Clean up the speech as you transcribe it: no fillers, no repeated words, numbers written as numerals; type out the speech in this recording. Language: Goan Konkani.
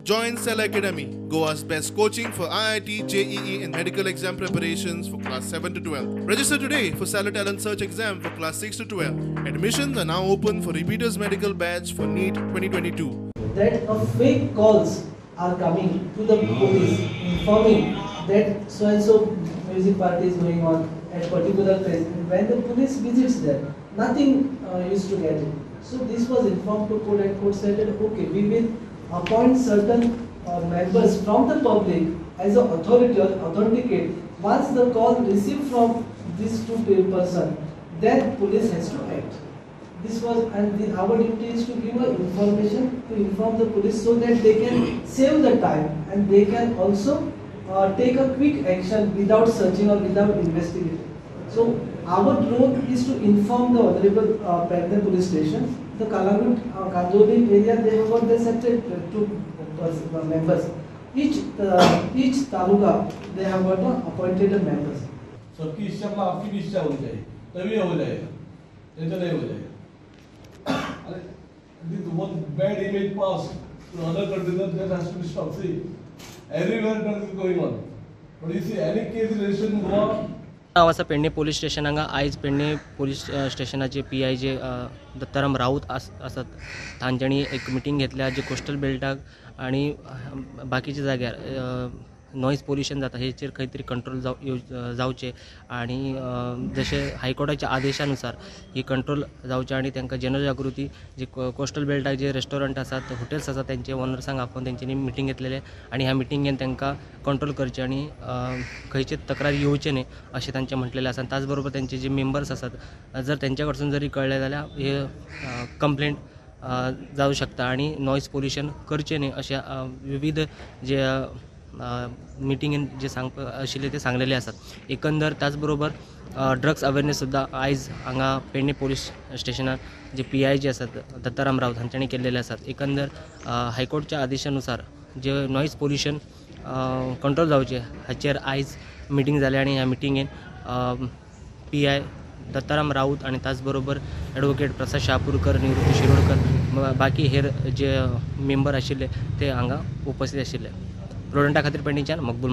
Join Cell Academy, Goa's best coaching for IIT, JEE and medical exam preparations for class 7 to 12. Register today for Cellar Talent Search exam for class 6 to 12. Admissions are now open for repeaters medical batch for NEET 2022. That a fake calls are coming to the police informing that so and so music party is going on at particular place, and when the police visits there, nothing used to get it. So this was informed to court, and court said that okay, we will appoint certain members from the public as an authority or authenticate. Once the call received from these two person, then police has to act. This was, and our duty is to give a information to inform the police so that they can save the time and they can also take a quick action without searching or without investigating. So our role is to inform the honorable Pernem police station. The Calangute Candolim area, they have got their separate two members. Each taluka they have got appointed members. सबकी इच्छा मतलब आपकी भी इच्छा होनी चाहिए, तभी हो जाएगा, नहीं तो नहीं हो जाएगा. This one bad image pass to other countries, that has to be stopped. See, everywhere that is going on. But you see, any case registered in Goa. हांव आसा पेडणे पोलीस स्टेशन हांगा. आयज पेडणे पोलीस स्टेशनाचे पी I जे दत्ताराम राऊत आसात तांच्यांनी एक मिटींग घेतल्या, जे कोस्टल बेल्टाक आनी बाकीच्या जाग्यार नॉयज पोल्युशन जाता हेचेर खंय तरी कंट्रोल जावचें आनी जशें हायकोर्टाच्या आदेशानुसार ही कंट्रोल जावचें आनी तांकां जनजागृती जी कोस्टल बेल्टाक जे रेस्टॉरंट आसात, हॉटेल्स आसात तेंचे ओनर्सांक आपोवन तेंच्यांनी मिटींग घेतलेले आनी ह्या मिटिंगेन तांकां कंट्रोल करचें आनी खंयचेच तक्रार येवचें न्हय अशें तांचें म्हटलेलें आसा. त्याच बरोबर तेंचे जे मेंबर्स आसात जर तेंच्या कडसून जरी कळ्ळें जाल्यार हे कंप्लेंट जावं शकता आनी नॉयज पोल्युशन करचें न्हय अशें विविध जे मिटिंगेन जे सांगपा आशिल्ले ते सांगलेले आसात. एकंदर त्याच बरोबर ड्रग्स अवेरनेस सुद्दां आयज हांगा पेडणे पोलीस स्टेशनार जे पी I जे आसात दत्ताराम राऊत हांच्यांनी केल्लेले आसात. एकंदर हायकोर्टच्या आदेशानुसार जे नॉयज पोल्युशन कंट्रोल जावचें हाचेर आयज मिटींग जाली आनी ह्या मिटिंगेन पी I Dattaram Raut आनी त्याच बरोबर एडवोकेट प्रसाद शहापूरकर, निवृत्ती शिरोडकर, बाकी हेर जे मेंबर आशिल्ले ते हांगा उपस्थित आशिल्ले. प्रोडंटा खातीर पेडणेच्यान मकबूल.